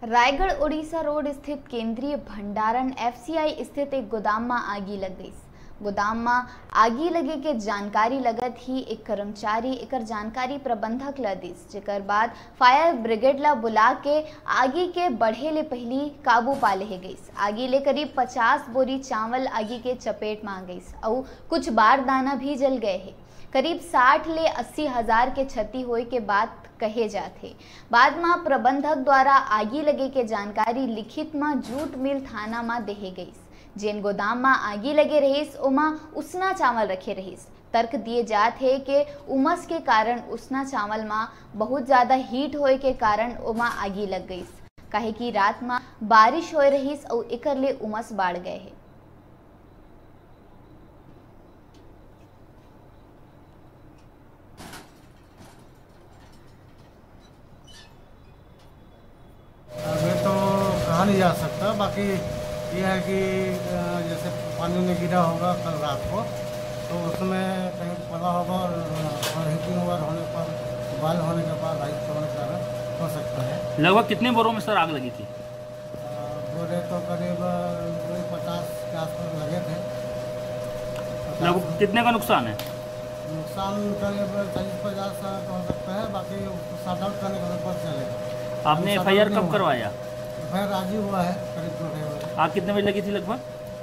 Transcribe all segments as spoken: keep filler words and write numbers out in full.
Raigarh Orissa road स्थित केंद्रीय भंडारण, एफसीआई, स्थित एक गोदाम म आगी लग गईस। गोदाम म आगी लगे के जानकारी लगत ही एक कर्मचारी एकर जानकारी प्रबंधक ल दिस, जेकर बाद फायर ब्रिगेड ल बुला के आगी के बढ़े ले पहिली काबू पा लेहे गईस। आगी ले करीब पचास बोरी चावल आगी के चपेट म आ गईस अउ कुछ बारदाना भी जल गए हे। करीब साठ ले अस्सी हजार के क्षति होए के बात कहे जात हे। बाद म प्रबंधक द्वारा आगी लगे के जानकारी लिखित म जूट मिल थाना म देहे गईस। जेन गोदाम म आगी लगे रहिस, ओमा उसना चावल रखे रहिस। तर्क दिए जात हे के उमस के कारण उसना चावल म बहुत ज्यादा हीट होए के कारण ओमा आगी लग गईस, काहे कि रात म बारिश होए रहिस अउ एकर ले उमस बाढ़ गए हे। अभी तो कहा नहीं जा सकता, बाकी ये है कि अ, जैसे पानी में गिरा होगा कल रात को, तो उसमें कहीं पड़ा होगा और हीटिंग ओवर होने पर, बॉयल होने के बाद हाई होने के कारण हो सकता है। लगभग कितने बोरों में सर आग लगी थी? अ, बोरे तो करीब अ, वही पचास के आसपास लगे थे। लगभग कितने का नुकसान है? नुकसान करीब चालीस पचास का हो सकता है, बाकी उसको सॉर्ट आउट करने का पता चलेगा। आपने अभी एफआईआर सॉर्ट आउट कब नहीं करवाया? हुआ। एफआईआर आज ही हुआ है, करीब दो ढाई बजे। आग कितने बजे लगी थी लगभग?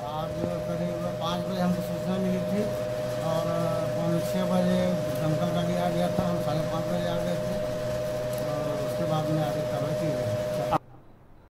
आज करीब पाँच बजे हमको सूचना मिली थी और पौने छः बजे दमकल गाड़ी आ गया था, हम साढ़े पाँच बजे आ गए थे और उसके बाद में आगे कार्रवाई की गई।